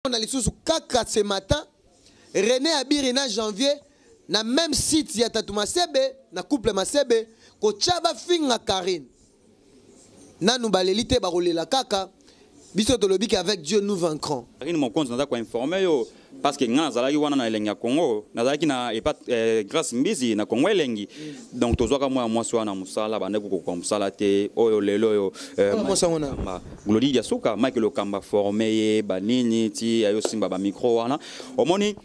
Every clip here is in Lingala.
Na lisusu kaka ce matin, René Abiri na Janvier na même site ya Tatu Masebe na couple Masebe kotia bafinga Karine. Nanu baleli te, bakolela kaka. Biso tolobi qu'avec Dieu nous vaincrons. Karine Mokonzi, naza koinforme yo parce que nga nazalaki wana na Elengi ya Congo, nazalaki na epa Grâce Mbizi na Congo Elengi. Donc tozwaka mwana mwasi wana mosala, bandeko kokoka mosala te oyo lelo oyo Mwana mwasi yango na? Glody Diasuka, Mike Lokamba formé ye banini ti ayo simba ba micro wana. Omoni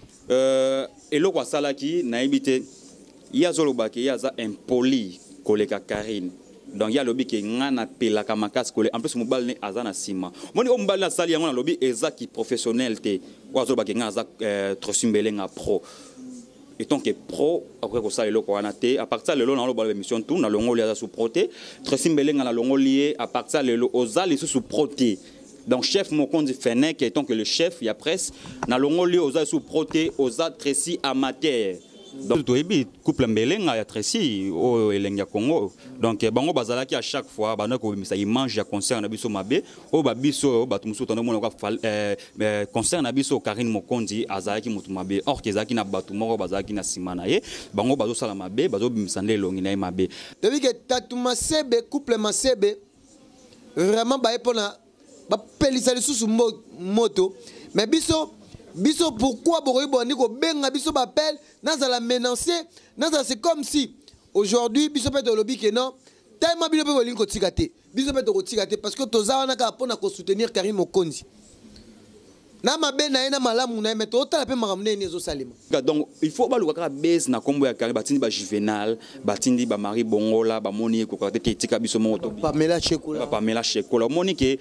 eloko asalaki nayebi te, ye azolobaki ye aza impoli koleka Karine. Donc ye alobi ke nga napelaka makasi kole, en plus mobali ne aza na nsima. Omoni oyo mobali asali yango, nalobi eza ki professionnel te. Oyo azolobaki nga aza Tracy Mbelenga pro. Et tant que pro akoki kosala eloko wana te. À partir ya lelo naloba émission tout nalongoli aza sous pro te. Tracy Mbelenga nalongoli ye à partir ya lelo oza lisusu pro te. Donc chef Mokonzi Fenech étant que le chef ya presse nalongoli oza sous pro te, oza Tracy amateur. Donc toyebi couple Mbelenga ya Tracy oyo Elengi ya Congo. Donc bango bazalaki à chaque fois banda kobimisa image ya concert na biso mabe oyo ba biso oyo bato mosusu tanda mona kwa concert na biso Karine Mokonzi azalaki motu mabe, or que ezalaki na bato moko bazalaki na nsima na ye, bango bazosala mabe, bazobimisa nde elongi na ye mabe. Toyebi ke Tatu Masebe, couple Masebe vraiment baye mpona bapelisa lisusu moto. Mais biso, biso pourquoi bokoki bandi kobenga biso bapele, nazala menacé, nazala, c'est comme si aujourd'hui biso mpe tolobi ke non, tellement bino mpe bolingi kotika te, biso mpe tokotika te parce que toza wana kaka mpona kosoutenir Karine Mokonzi na mabe na ye na malamu na ye, mais totala mpe makambo ndenge nini ezosalema. Donc il faut baluka kaka base na kombo ya Karine, batindi ba Juvenal, batindi ba Marie Bongola, bamoni ye kokoka te ke etika biso moko to Pamela Chekola. Ba Pamela Chekola. Omoni ke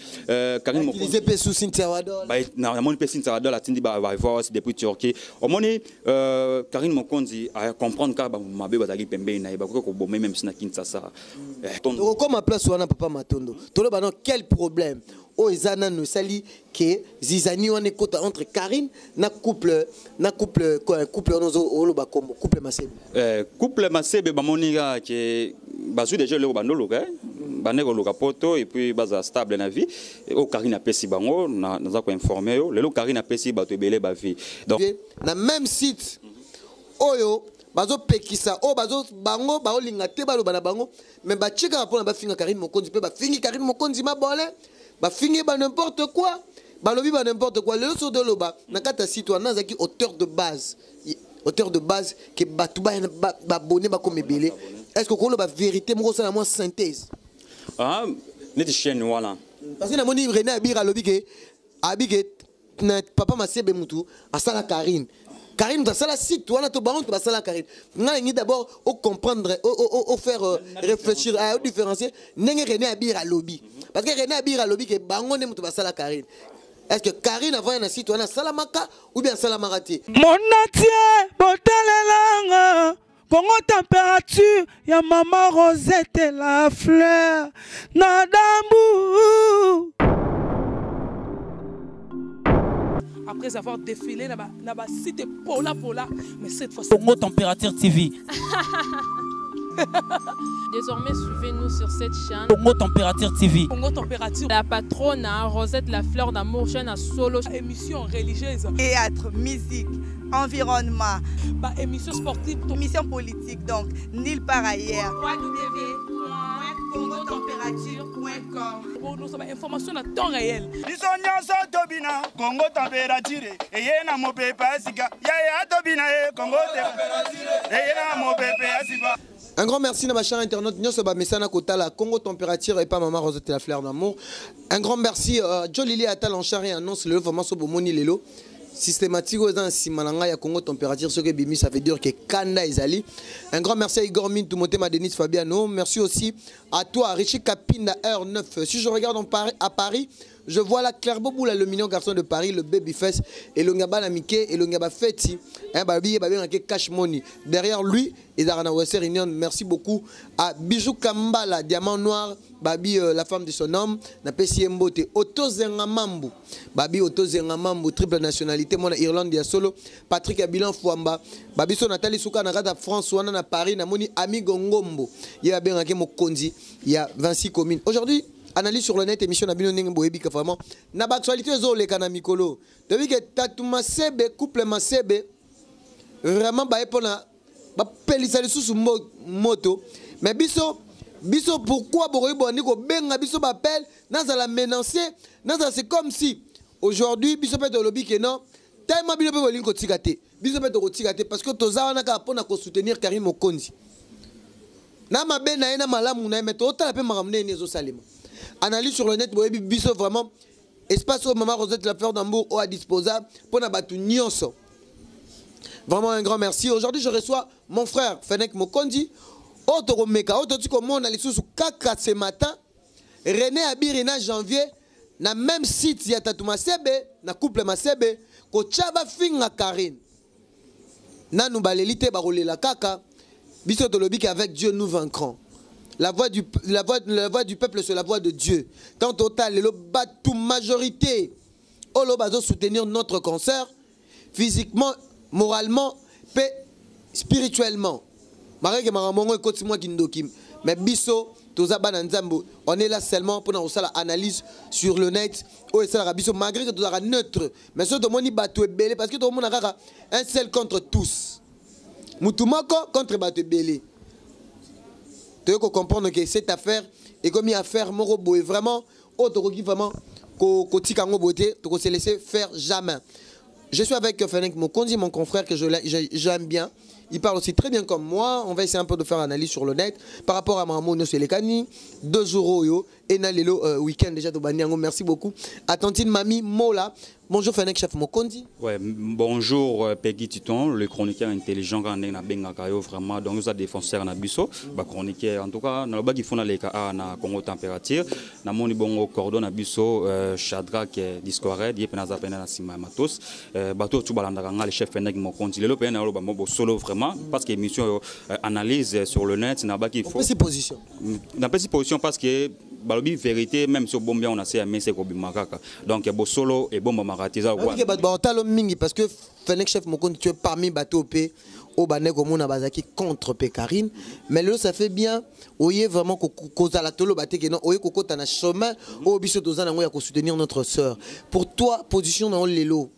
Karine Mokonzi Utiliser mpe sous Cynthia Wadol. Ba, na, namoni mpe Cynthia Wadol atindi ba voice depuis Turquie. Omoni Karine Mokonzi a comprendre kaka ba mabe bazalaki pembeni na ye, bakoki koboma ye même si na Kinshasa. Tokokoma place wana papa Matondo. Toloba non, quel problème oyo eza nanu esali ke zizani wana ekota entre Karine na couple, na couple, quoi, couple wana oloba kombo couple Masebe. Couple Masebe bamoni kaka ke bazwi déjà eloko bandoluka, bande koluka poto et puis baza stable na vie. Oyo Karine apesi bango, naza koinforme yo lelo Karine apesi bato ebele ba vie. Donc na même site oyo bazopekisa oyo bazo bango baolinga te baloba na bango, mais batie kaka mpona bafinga Karine Mokonzi, mpe bafingi Karine Mokonzi mabole, bafingi ba n'importe quoi, balobi ba n'importe quoi. Lelo soki toloba na kati ya site wana, nazalaki auteur de base, auteur de base ke bato babone bakoma ebele. Est ce que okoloba vérité moko osala mwa synthèse? Ah, neti chaîne wana. Parce que namoni René Abir alobi ke abi ke na papa Masebe mutu asala Karine. Karine mutu asala site wana to bango basala Karine. Nga ngi d'abord au comprendre, au faire réfléchir, à différencier ndenge René Abir alobi. Parce que René Abir alobi ke bango ne mutu basala Karine. Est-ce que Karine avant na site wana salamaka ou bien salamaka te? Mon entier botalelanga Congo température ya maman Rosette la fleur na dambu. Après avoir défilé là-bas, là-bas, cité Pola Pola, mais cette fois-ci. Congo Température TV. Désormais, suivez-nous sur cette chaîne. Congo Température TV. Congo Température. La patronne, hein, Rosette la fleur d'amour, chaîne à solo. Émission religieuse. Théâtre, musique, environnement. Bah, émission sportive. Émission politique, donc, nulle part ailleurs. www.congotemperature.com. Pour nous, sommes information à temps réel. Biso nyonso tobina Congo Température eye na mopepe ya sika. Ya ya tobina ye Congo Température eye na mopepe ya sika. Un grand merci à ma chère internaute nyonso ba mesana kotala Congo Température et pas maman Rosette la fleur d'amour. Un grand merci Jolili Atal en charge et annonce le vraiment so bomoni lelo. Systématique aux nsima na ngai ya Congo Température ce que bimi, ça veut dire que Kanda ezali. Un grand merci à Igor Mintou Motema Denis Fabiano. Merci aussi à toi Richie Kapinda heure 9. Si je regarde en Paris, à Paris, je vois la Claire Boboula, le mignon garçon de Paris, le babyface et le Ngaba Namike et le Ngaba Feti, hein, babi, babi, babi, cash money. Derrière lui, et Darana Western Union, merci beaucoup à Bijou Kambala, diamant noir, babi, la femme de son homme, na pesi mbote, Otto Zenga Mambu, babi Otto Zenga Mambu, triple nationalité, mona Irlande ya solo, Patrick Abilan Fouamba, babi so Nathalie Souka na kata France, wana na Paris, na moni Amigo Ngombo, ye abengaki mokonzi, ya 26 communes. Aujourd'hui, Analyse sur le net, émission na bino ndenge boyebi ka vraiment na ba actualité ezoleka na mikolo. Toyebi ke Tatu Masebe, couple Masebe, vraiment baye mpona bapelisa lisusu moto. Mais biso biso, pourquoi bokoki bandi kobenga biso bapele, nazala menacé, nazala, c'est comme si aujourd'hui biso mpe tolobi ke non, tellement bino mpe bolingi kotika te, biso mpe tokotika te, parce que toza wana kaka mpona kosoutenir Karine Mokonzi na mabe na ye, na malamu na ye. Mais totala mpe makambo ndenge nini ezosalema. Analyse sur le net, boyebi biso vraiment espace oyo Mama Rosette la Fleur d'Amour oyo adisposable mpona bato nyonso. Vraiment un grand merci. Aujourd'hui, je reçois mon frère Fenek Mokondi, oyo tokomeka oyo toti komona lisusu kaka ce matin René Abiri na Janvier na même site ya Tatu Masebe na couple Masebe, kotia bafinga Karine. Nanu baleli te, bakolela kaka. Biso tolobi qu'avec Dieu nous vaincrons. La voix du peuple, c'est la voix de Dieu. Tant total lelo bato majorité oyo bazo soutenir notre concert physiquement, moralement pe spirituellement, malgré que makambo yango ekoti mwa kindoki, mais biso toza bana Nzambe. On est là seulement mpona kosala analyse sur le net oyo esalaka biso, malgré que tozalaka neutre. Mais soki tomoni bato ebele, parce que tomona kaka un seul contre tous, mutu moko contre bato ebele, toyei kocomprendre que cette affaire ekomi affaire moko boye vraiment oyo tokoki vraiment kotika yango boye te, tokose laisser faire jamais. Je suis avec Fenek Mokonzi, mon confrère que j'aime bien. Il parle aussi très bien comme moi. On va essayer un peu de faire analyse sur le net par rapport à makambo nyonso elekani 2 jours oyo et na lelo week-end déjà tobandi yango. Merci beaucoup à tantine Mami Mola. Bonjour Fenek Chef Mokonzi. Ouais, bonjour Peggy Titon, le chroniqueur intelligent quand on a bengaka yo vraiment. Donc nous défenseur na biso ba chroniqueur, en tout cas na lobaki fona leka a na Congo Température, na moni bongo cordon na biso Shadrach Discored, ye pena za pena na sima ya matos bato tu balandaka nga le chef Fenek Mokonzi. Lelo pena na loba mo solo vraiment, parce que émission analyse sur le net na baki il faut Opesi position. Napesi position parce que balobi vérité, même si obombi yango na se ya mesa, ekobima kaka. Donc bosolo ebombamaka te, eza Nayebi ke bato baotalo mingi, parce que Fenek Chef Mokonzi, tu es parmi bato mpe oyo bandeko komona bazalaki contre mpe Karine. Mais lelo ça fait bien oye vraiment kozala, toloba te ke non, oye kokota na chemin oyo biso toza nango ya kosoutenir notre sœur. Pour toi, position na yo lelo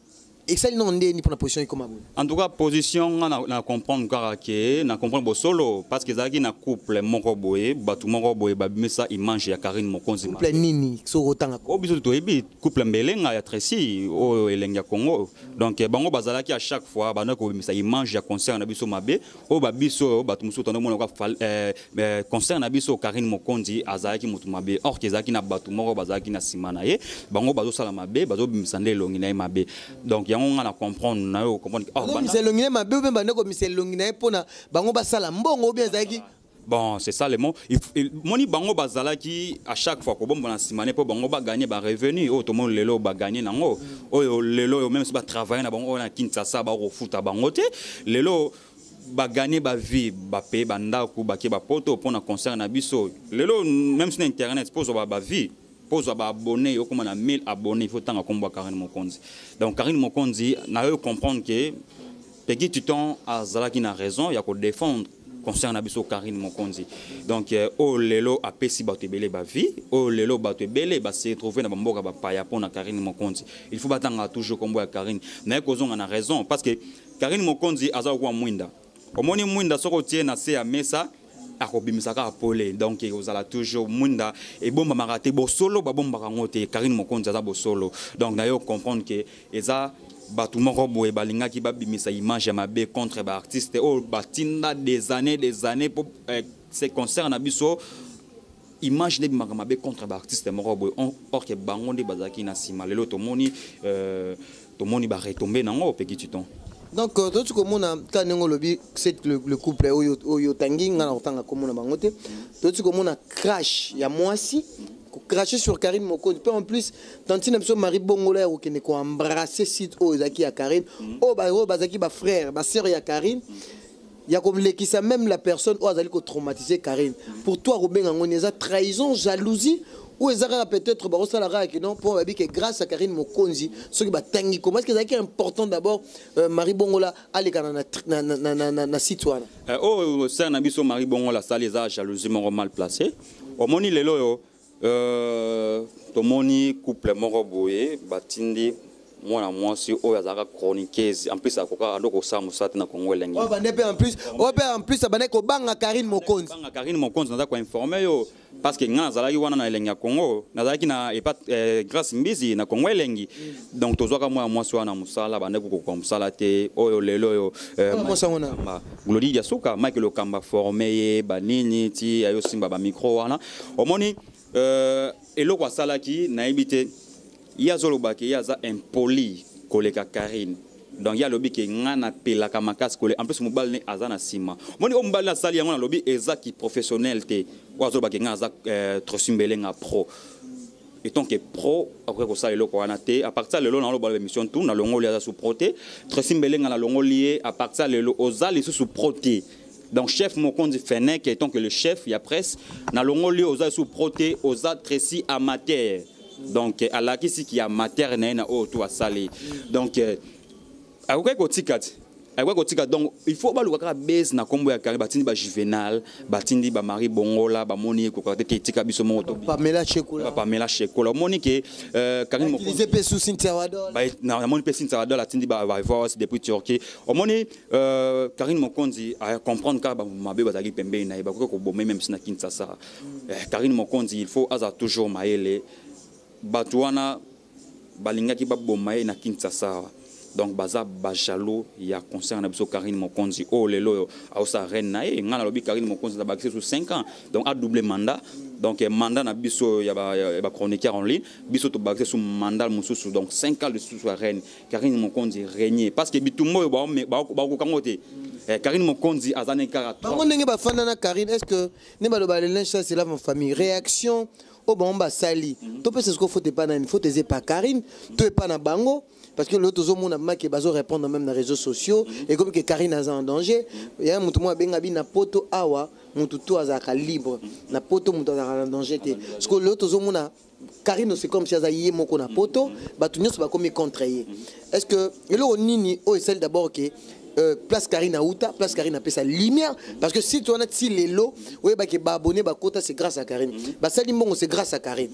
esali nango ndeni mpona position ekoma boye? En tout cas, position nga na comprendre kaka ke na comprendre bosolo, parce que ezalaki na couple moko boye, bato moko boye babimisa image ya Karine Mokonzi. Couple nini soki otanga? Oyo biso toyebi, couple Mbelenga ya Tracy, oyo elenge ya Congo. Donc bango bazalaki à chaque fois bandaki kobimisa image ya concert na biso mabe, oyo babiso oyo bato mosusu tanda omona kwa concert na biso Karine Mokonzi azalaki motu mabe. Or ke ezalaki na bato moko bazalaki na nsima na ye, bango bazosala mabe, bazobimisa nde elongi na ye mabe. Donc yango nga na comprendre na yo comprendre oh, Bazobimisa elongi na ye mabe, obe bande komisa elongi na ye mpona bango basala mbongo, obi ezalaki? Bon, c'est ça le mot. Moni bango bazalaki à chaque fois kobomba na nsima ne mpo bango baganye barevenu oyo tomoni lelo baganye nango, oyo lelo oyo même si batravaille na bango oyo na Kinshasa, bakofuta bango te. Lelo baganye bavie, bapaye bandako, bake bapoto mpona concert na biso. Lelo même si na internet mpo ozwa bavie, mpo ozwa baabonné, okóma na 1000 abonné, il faut tanga kombo ya Karine Mokonzi. Donc Karine Mokonzi, na yo comprendre ke Peggy Titon azalaki na raison ya kodéfendre concert na biso Karine Mokonzi. Donc oyo lelo apesi bato ebele bavie, oyo lelo bato ebele base retrouve na bamboka bapaya mpona Karine Mokonzi. Il faut batanga toujours kombo ya Karine. Naye kozonga na raison, parce que Karine Mokonzi aza kokuwa mwinda. Omoni mwinda, soki otie na se ya mesa, akobimisa kaka pole. Donc ekozala toujours mwinda, ebombamaka te. Bosolo babombaka yango te. Karine Mokonzi aza bosolo. Donc naye comprendre ke eza bato moko boye balingaki babimisa image ya mabe contre baartiste oyo batinda des années, des années po ce concert na biso image nde ebimaka mabe contre baartiste moko boye. Or ke bango nde bazalaki na nsima. Lelo tomoni tomoni baretombées nango, Peki Titon. Donc toti komona kaka ndenge olobi, c'est le couple oyo otangi, nga na kotanga komona bango te. Toti komona crash ya mwasi cracher sur Karine Mokonzi, mpe en plus tantine na biso Marie Bongola ya kokende koembrasser site oyo ezalaki ya Karine, oyo bazalaki bafrère basœur ya Karine, ya kolekisa même la personne oyo azali kotraumatiser Karine. Pour toi, kobenga ngo eza trahison, jalousie, ou eza kaka peut-être bakosala kaka ke non, mpo babi ke grâce à Karine Mokonzi soki batangi koma? Est-ce que ezalaki important d'abord Marie Bongola alekana na site wana? Oyo sœur na biso Marie Bongola asali eza jalousie moko mal placé. Omoni lelo oyo Tomoni couple moko boye batindi mwana mwasi oyo azalaka chroniqueuse, en plus akoka ando kosala mosala te na Kongo Elengi. Oyo bande mpe en plus, oyo mpe en plus abandaki kobanga Karine Mokonzi. Banga Karine Mokonzi. Naza koinforme yo parce que nga nazalaki wana na Elengi ya Congo, nazalaki na epa Grâce Mbizi na Congo Elengi. Donc tozwaka mwana mwasi wana mosala, bandaki kokoka mosala te. Oyo lelo oyo Mwana mwasi yango na Glodi Diasuka, Mike Lokamba forme ye banini ti ayosimba bamicro wana. Omoni, eloko asalaki, nayebi te. Ye azolobaki ye aza impoli koleka Karine. Donc ye alobi ke nga napelaka makasi kole, en plus mobali ne aza na nsima. Omoni, oyo mobali asali yango, nalobi eza ki professionnel te. Oyo azolobaki nga aza Tracy Mbelenga pro, étant que pro akoki kosala eloko wana te. À partir ya lelo, naloba émission tout, nalongoli, aza su pro te. Tracy Mbelenga, nalongoli ye. À partir ya lelo, oza lisusu pro te. Donc chef mokonzi Fenek, étant que le chef ya presse, nalongoli, oza lisusu pro te, oza Tracy amateur. Donc alakisi ki amateur na ye na oyo to asali. Donc akoki kotika te, akoki kotika. Donc il faut baluka kaka base na nkombo ya Karine. Batindi bajuvenal, batindi bamarie Bongola, bamoni ekoka te te, etika biso moko to Pamela Chekola. Pamela Shekola. Omoni ke Karine Mokonzi Utilisé mpe sous Cynthia Wadol. Namoni mpe Cynthia Wadol atindi bavoice depuis Turquie. Omoni, Karine Mokonzi acomprendre kaka mabe bazalaki pembeni na ye, bakoki koboma même si na Kinshasa. Karine Mokonzi, il faut aza toujours mayele. Bato wana balingaki baboma ye na Kinshasa. Donc baza bajaloux ya concert na biso Karine Mokonzi oyo lelo oyo aosala reine na ye. Ngai nalobi Karine Mokonzi na bakisi su 5 ans, donc adouble mandat. Donc mandat na biso ya bachroniqueur en ligne, biso tobakisi su mandat mosusu, donc 5 ans lisusu ya reine. Karine Mokonzi régner, parce que bitumba oyo bakokango te. Karine Mokonzi aza ne kaka Bango ndenge bafanda na Karine, est ce que nde baloba le linge sale se lave en famille? Réaction oyo bango basali, topesa sikoyo faute epa nani? Faute eza epa Karine to epa na bango? Parce que lelo tozomona make bazorépondre même na réseaux sociaux, ekomi ke Karine aza en danger. Ya motu moko abenga bi na poto awa, motu to azalaka libre na poto, moto azalaka na danger te. Parce que lelo tozomona Karine, c'est comme si aza ye moko na poto, bato nyonso bakomi contre ye. Est ce que eloko nini oyo esali d'abord ke place Karine auta, place Karine apesa lumière? Parce que si towana ti lelo, oyebaki baabonné bakota, c'est grâce à Karine. Basali mbongo, c'est grâce à Karine.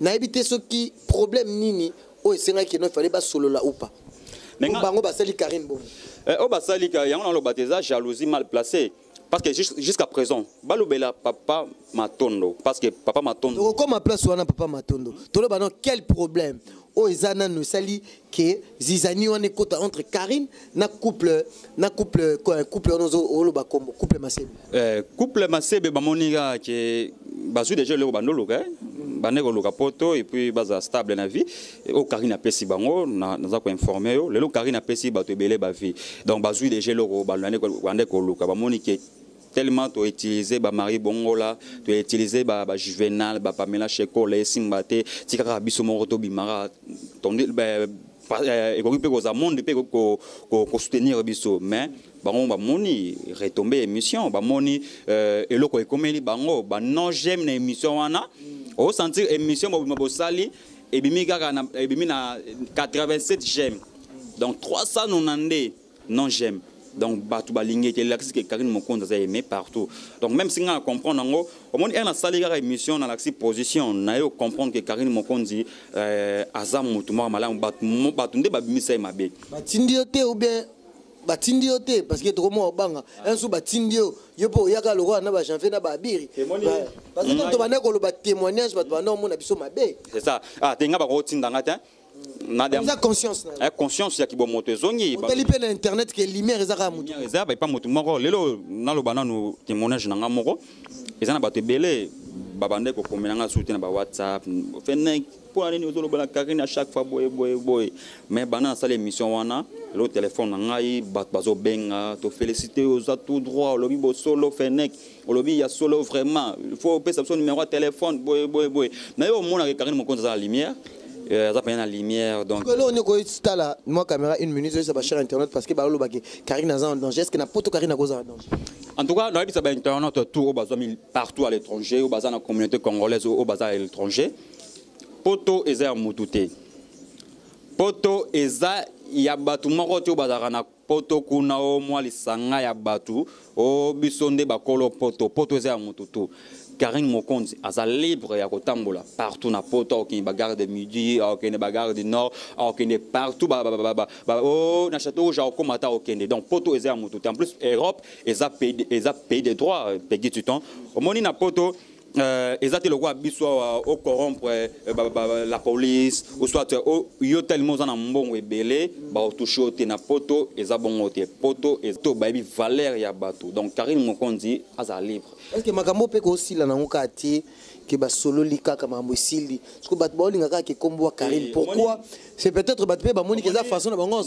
Nayebi te soki problème nini oyo esengaki no efale basolola ou pas. Mais bango basali Karine bongo. Oyo basali yango, naloba te eza jalousie mal placée, parce que jusqu'à présent balobela papa Matondo, parce que papa Matondo Tokokoma place wana, papa Matondo. Toloba no quel problème oyo eza nanu esali ke zizani wana ekota entre Karine na couple quoi, couple wana oloba kombo couple Masebe? Couple Masebe, bamoni kaka ke bazwi déjà eloko bandoluka, bande koluka poto et puis baza stable na vie. Oyo Karine apesi bango, naza koinforme yo lelo, Karine apesi bato ebele bavie. Donc bazwi déjà eloko bande koluka. Bamoni ke tellement toutilize bamarie Bongola, toutilize bajuvenal, bapamela Shekola, esimba te, tika kaka biso moko tobimaka. Ekoki mpe kozala monde mpe kosoutenir biso, mais bango bamoni retombe émission, bamoni eloko ekomeli bango, banon j'aime na émission wana. Osentir émission mobima bosali ebimi kaka ebimi na 87 j'aime, donc 392 non j'aime. Donc bato balingi ete elakisi ke Karine Mokonzi aza aimé partout. Donc même si nga na comprendre yango, omoni ere nasali kaka émission, nalakisi position na ye, comprendre ke Karine Mokonzi aza motu moko malamu. Bato nde babimisa ye mabe. Batindi yo te ou bien batindi yo te? Parce que tokomona obanga un jour batindi yo, yo mpo oyaka lokola na bajanvier na baabiri, parce que tobanda koloba témoignage, bato banda omona biso mabe. C'est ça. Ah te, nga bakotinda nga te. Eza conscience na yo. Conscience ya kibomoto ezongi. Otali mpe na internet ke lumière eza kaka motu. Eza epa motu moko. Lelo naloba nanu témoignage na nga moko. Eza na bato ebele babande kokomela nga su te na bawhatsapp: "Fenek, mpo na nini ozoloba na Karine à chaque fois boye boye boye?" Mais banda nasala émission wana, lelo telefone na ngai bato bazobenga: "Tofélicité, oza tout droit, olobi bosolo. Fenek, olobi ya solo, vraiment il faut opesa biso numéro ya téléphone boye boye boye." Na yo omonaka Karine Mokonzi aza na lumière, aza mpenza na lumière. Donc lelo oni koyetala mwa caméra une minute, oyesa bachers internaute, parce que balolobaki Karine aza en danger. Est ce que na poto Karine akozala en danger? En tout cas, nayebisa bainternaute tout oyo bazwami partout à l'étranger, oyo baza na communauté congolaise, oyo baza à l'étranger: poto eza ya mutu te, poto eza ya bato moko te oyo bazalaka na poto kuna, o mwa lisanga ya bato o biso nde bakolo poto. Poto eza ya mutu tu. Karine Mokonzi aza libre ya kotambola partout na poto, akokende bagare de Midi, akokende bagare du Nord, akokende partout oh, na Château Rouge akokoma ata akokende. Donc poto eza ya motu te. En plus Europe eza pays de droit. Pegi Titan, omoni na poto eza te lokola biso awa ocorrompre la police ou soit yo tellement oza na mbongo ebele, baotouche yo te. Na poto eza bongo te. Poto to bayebi valeur ya bato. Donc Karine Mokonzi aza libre. Est ce que makambo mpe kosila nango kaka te ke basololi kaka, makambo esili? Parce que bato baolinga kaka ke kombo ya Karine. Pourquoi? C'est peut-être bato mpe bamoni ke eza façon na bango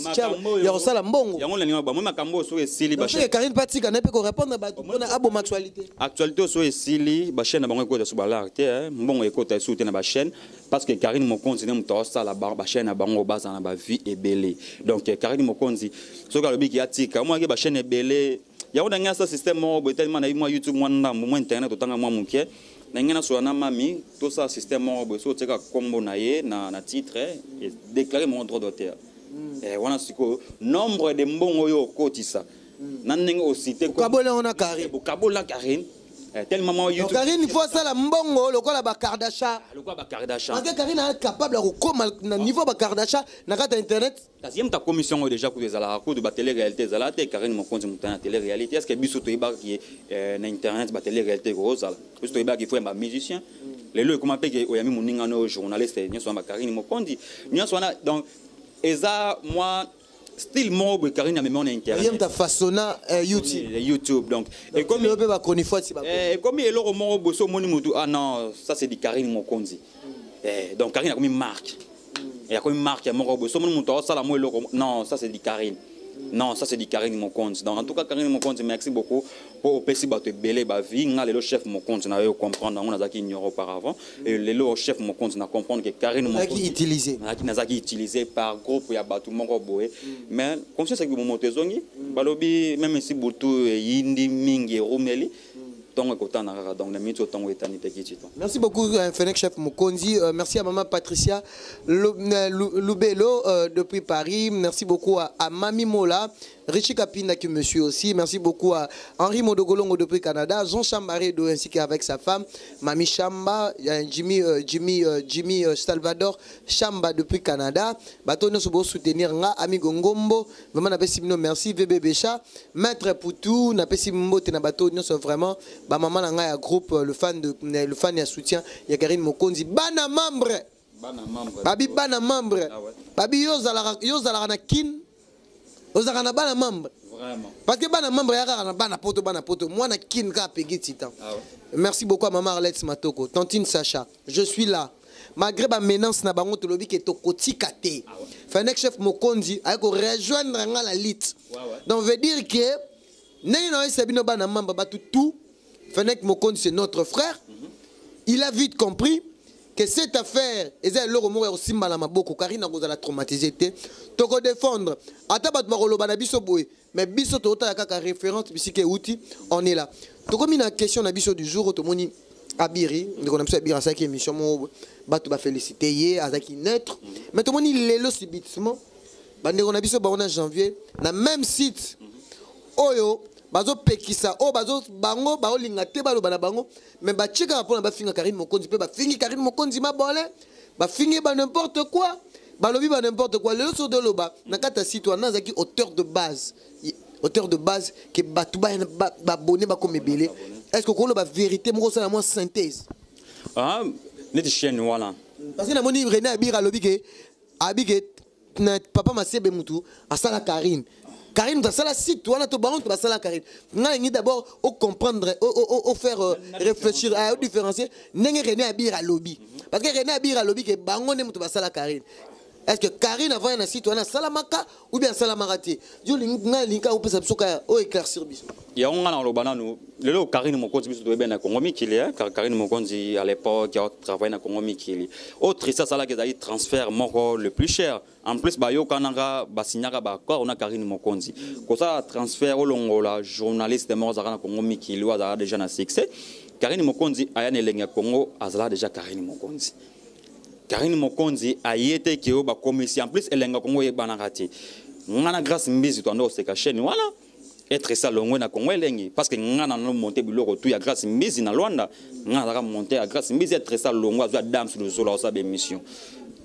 ya kosala mbongo. Yango nalinga bamoni makambo oyo soki esili. Soki Karine patika na ye mpe korépondre bato mpona aboma actualité. Actualité oyo soki esili, bachaîne na bango ekota so balare te, mbongo ekota esuku te na bachaîne, parce que Karine Mokonzi nde moto aosala bachaîne na bango bazala na bavie ebele. Donc Karine Mokonzi soki alobiki atika, omonaki bachaîne ebele yango. Na ngai asa système moko boye, telema nayebi mwa YouTube, mwa ndambo, mwa internet, otanga mwa moke. Na ngai nasola na mami, tosala système moko boye: soki otiaka nkombo na ye na titre, déclaré mon droit d'auteur, wana sikoyo nombre de mbongo oyo okotisa na ndenge ocite. Okabola yango na Karine. Okabola Karine tellement mwa YouTube. Karine faut asala mbongo lokola bakardasha. Lokola bakardasha. Parce que Karine aza capable ya kokóma na niveau bakardasha na kati ya internet. Kasi ye moto akomisi yango déjà. Kutu ezalaka kutu batélé réalité ezala te. Karine Mokonzi moto na télé réalité. Est ce que biso toyebaki na internet batélé réalité ekozala? Biso toyebaki faut yamba musicien. Lelo ekoma mpe ke oyambi moninga no journaliste, nyonso wana bakarine Mokonzi nyonso wana. Donc eza mwa style moko boye Karine amemi na internet. Ye moto afaçonna YouTube. YouTube. Donc ekomi mpe bachronifoiti. Ekomi eloko moko boye, so omoni motu: "Ah non, ça c'est du Karine Mokonzi." Donc Karine akomi marque, akomi marque ya moko boye. So omoni moto aosala mo eloko: "Non, ça c'est du Karine. Non, ça c'est du Karine Mokonzi." Donc en tout cas, Karine Mokonzi, merci beaucoup po opesi bato ebele bavie. Nga lelo chef Mokonzi na yo comprendre yango, nazalaki ignoré auparavant. Et lelo chef Mokonzi na comprendre que Karine Mokonzi utilisé. Nazalaki utilisé par groupe ya bato moko boye, mais conscience eki moto ezongi. Balobi même si butu eyindi mingi, erumeli, ntongo ekotana kaka. Donc na miniti oyo ntongo etani mpe kiti to. Merci beaucoup, Fennec Chef Mokonzi. Merci à maman Patricia Lubelo depuis Paris. Merci beaucoup à Mami Mola, Richie Kapinda qui me suit aussi. Merci beaucoup à Henri Modogolongo depuis Canada, Jean Chambaredo ainsi qu'avec sa femme Mami Chamba, Jimmy Salvador Chamba depuis Canada. Bato nyonso bo soutenir nga Amigo Ngombo. Vraiment napesi bino merci. VB Becha, Maître Poutou, napesi mbote na bato nyonso vraiment. Ba maman na nga ya groupe le fan ya soutien ya Karine Mokonzi. Bana membre. Bana membre. Babi bana membre. Ah ouais. Babi yo zalaka na kin. Ozalaka na bana membre. Vraiment. Parce que bana membre ya kaka na bana poto, bana poto, mwana kin kaka Pegi Titan. Ah ouais. Merci beaucoup à maman Arlette Matoko, tantine Sacha. Je suis là. Malgré ba menace na bango, tolobi ke tokotika te. Ah ouais. Fennec Chef Mokonzi ayeko rejoindre nga la lutte. Donc veut dire que ndenge na oyesa bino bana mamba bato tout, Fennec Mokonzi, c'est notre frère. Il a vite compris que cette affaire eza eloko moko ya kosimba na maboko. Karine akozala traumatisé te. Tokodéfendre ata bato bakoloba na biso boye, mais biso totala kaka référence bisika euti. On est là. Tokomi na question na biso du jour. Tomoni Abiri, ndeko na biso Abiri asalaki émission moko boye, bato bafélicité ye, azalaki neutre. Mais tomoni lelo subitement bandeko na biso bango na janvier na même site oyo bazopekisa oyo bazo bango baolinga te baloba na bango, mais batie kaka mpona bafinga Karine Mokonzi. Mpe bafingi Karine Mokonzi mabole, bafingi ba n'importe quoi, balobi ba n'importe quoi. Lelo so toloba na kati ya site wana azalaki auteur de base, auteur de base ke bato babone bakoma ebele. Est ce que okoloba vérité moko, osala mwa synthèse? Ah, neti chaîne wana. Parce que namoni René Abir alobi ke abi ke na papa Masebe mutu asala Karine, Karine mutu asala site wana to bango mutu basala Karine. Ngai nalingi d'abord ocomprendre, ofaire réfléchir, odifférencier ndenge René Abir alobi, parce que René Abir alobi ke bango nde mutu basala Karine. Est ce que Karine avaya na site wana asalamaka ou bien asalamaka te? Yo ngai nalingi kaka opesa biso kaka oyo éclaircir biso. Yango nga na koloba nanu lelo, Karine Mokonzi, biso toyebi na Congo mikili, eh? Karine Mokonzi à l'époque travaille na Congo mikili. Oyo Trista asalaki ezali transfert moko le plus cher. En plus bayokanaka, basignaka baaccord na Karine Mokonzi kosala transfert, olongola journaliste moko azalaka na Congo mikili oyo azalaka déjà na succès. Karine Mokonzi aya na elenge ya Congo, azalaka déjà Karine Mokonzi. Karine Mokonzi aye te ke oyo bakomisi. En plus elenga Kongo oyebanaka te. Nga na Grâce Mbizi toanda koseka chaîne wana. Être ça longwe na Congo elengi, parce que nga na no monter biloko tout ya Grâce Mbizi na Luanda, nga nazalaka monter ya Grâce Mbizi. Être ça longwe, azwa Dame sur Zola, osala émission,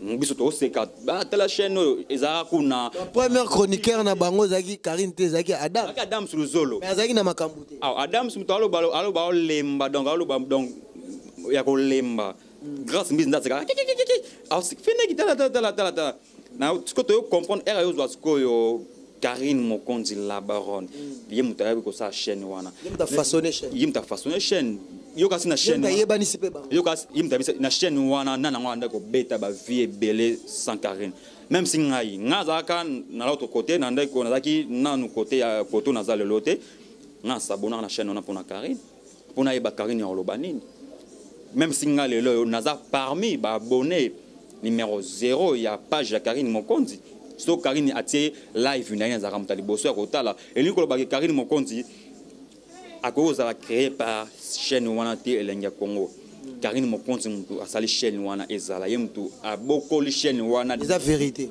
biso toseka, batala chaîne oyo ezalaka kuna. Premier chroniqueur na bango ezalaki Karine te, ezalaki Adam. Azalaki Adam sur Zolo. Mais azalaki na makambo te. Ah, Adam moto aloba, aloba olemba, donc aloba, donc ya kolemba. Grâce Mbizi nde asekaka feneki. Tala, tala, tala, tala, tala na sikoyo toyo comprendre ere ayozwa sikoyo Karine Mokonzi la baronne, ye moto ayebi kosala chaîne wana. Ye moto afaçonne chaîne. Ye moto afaçonne chaîne. Yo kasi na ye chaîne moto ayebanisi mpe bango. Yo kasi, ye moto ayebisi na chaîne wana nani yango anda kobeta bavie ebele sans Karine. Même si ngai azalaka na l'autre côté, na ndeko nazalaki nanu côté ya koto, naza lelo te. Ngai asabonaka na chaîne wana mpona Karine, mpona yeba Karine ya koloba nini. Même si ngai lelo oyo naza parmi baabonné numéro 0 ya page ya Karine Mokonzi, so Karine atie live na ye, nazalaka moto ya liboso ya kotala. Elingi kolobaki Karine Mokonzi akoki kozala créé par chaîne wana te, Elengi ya Congo. Karine Mokonzi motu asali chaîne wana, ezala ye motu abokoli chaîne wana. Eza vérité.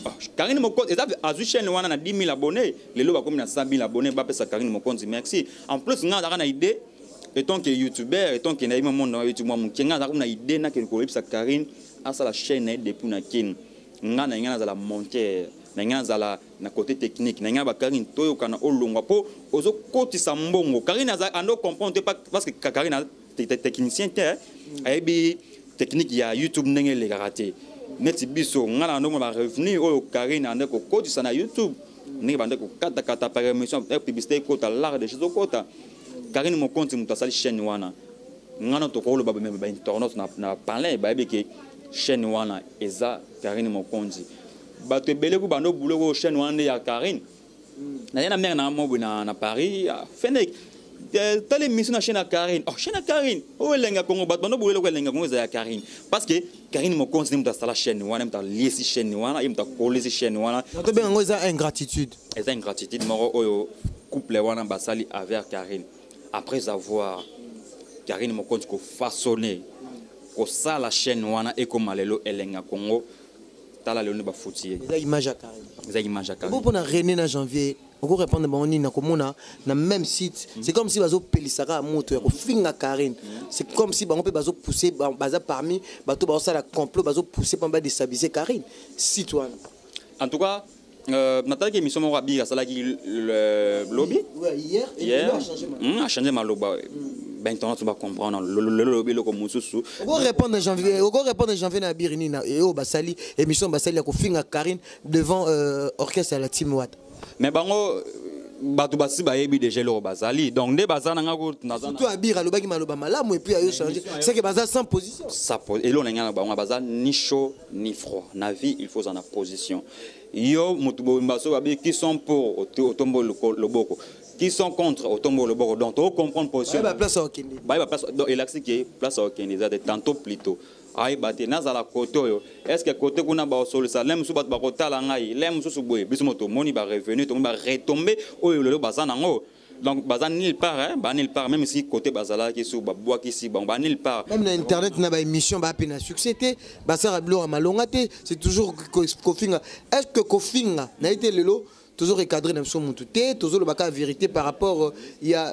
Ah, Karine Mokonzi eza azwi chaîne wana na 10 000 abonnés, lelo bakomi na 100 000 abonnés. Bapesa Karine Mokonzi merci. En plus, nga azalaka na idée, étant que youtubeur, étant que nayebi monde na YouTube mwa moke, nga azalaka na idée nakende koyebisa Karine asala chaîne na ye depuis na Kine. Nga na ngai nazala monteur na ngai, nazala na côté technique na ngai. Bakarine toyokana, olongwa mpo ozokotisa mbongo. Karine ando comprendre te, parce que Karine aza technicien te, ayebi technique ya YouTube ndenge elekaka te neti biso. Nga na ndomona barevenu oyo Karine ande kokotisa na YouTube, ndenge bande kokatakata par émission, publicité ekota, l'art de choses okota. Karine Mokonzi moto asali chaîne wana. Nga na tokoloba bainternaute na parlin bayebi ke chaîne wana eza Karine Mokonzi. Bato ebele ku bando bulo ko chaîne wana nde ya Karine. Naye na mare na mo na Paris, fenek tala émission na chaîne ya Karine. Oh, chaîne ya Karine oyo Elenga Kongo, bato bando boyele ko Elenga Kongo eza ya Karine, parce que Karine Mokonzi nde moto asala chaîne wana, ye moto aliesi chaîne wana, ye moto akolisi chaîne wana. Tobenga yango eza ingratitude. Eza ingratitude moko oyo couple wana basali avec Karine, après avoir Karine Mokonzi kofaçonne, kosala chaîne wana ekoma lelo Elenga Kongo. Tala lelo nde bafuti ye. Eza image ya Karine. Eza image ya Bo Karine. mpona René na Janvier, okorépondre bango nini na komona na même site? C'est comme si bazopelisaka moto ya kofinga Karine. C'est comme si bango mpe bazopousse, baza parmi bato bazosala complot, bazopousse mpo badéstabiliser Karine, site wana. En tout cas, natalaki émission moko abiki asalaki lobi. Ouais, hier. Hier. Hier. Achangé maloba, bainternet bacomprendre lelo lobi eloko mosusu. Okorépondre Janvier, okorépondre Janvier na abiri nini oyo basali émission, basali ya kofinga Karine devant orchestre ya la team Wata? Mais bango bato basi bayebi déjà eloko bazali, donc nde baza na nga naza. Surtout abiri alobaki maloba malamu et puis ayo changer, c'est que baza sans position. Eloko na ngai na bango, baza ni chaud ni froid. Na vie, il faut na position. Yo motu boyemba so babi qui sont pour, otombo loboko, qui sont contre, otombo loboko. Donc tocomprendre position. Bayeba place akokende. Bayeba place. Donc elakisi ke place akokende eza te. Tantôt plutôt ayeba te nazala kote oyo, est ce que kote kuna bakosolisa le mosusu, bato bakotala ngai le mosusu boye. Biso mo tomoni barevenu, tomoni baretombe oyo lelo baza nango. Donc baza nulle part, hein, ba nulle part. Même si côté bazalaki so babwakisi bango, ba nulle part. Même na internet, na baémission, bape na succès te, basala biloko ya malonga te. C'est toujours kofinga. Est ce que kofinga naye te? Lelo toujours recadré na biso motu te, tozolobaka vérité par rapport ya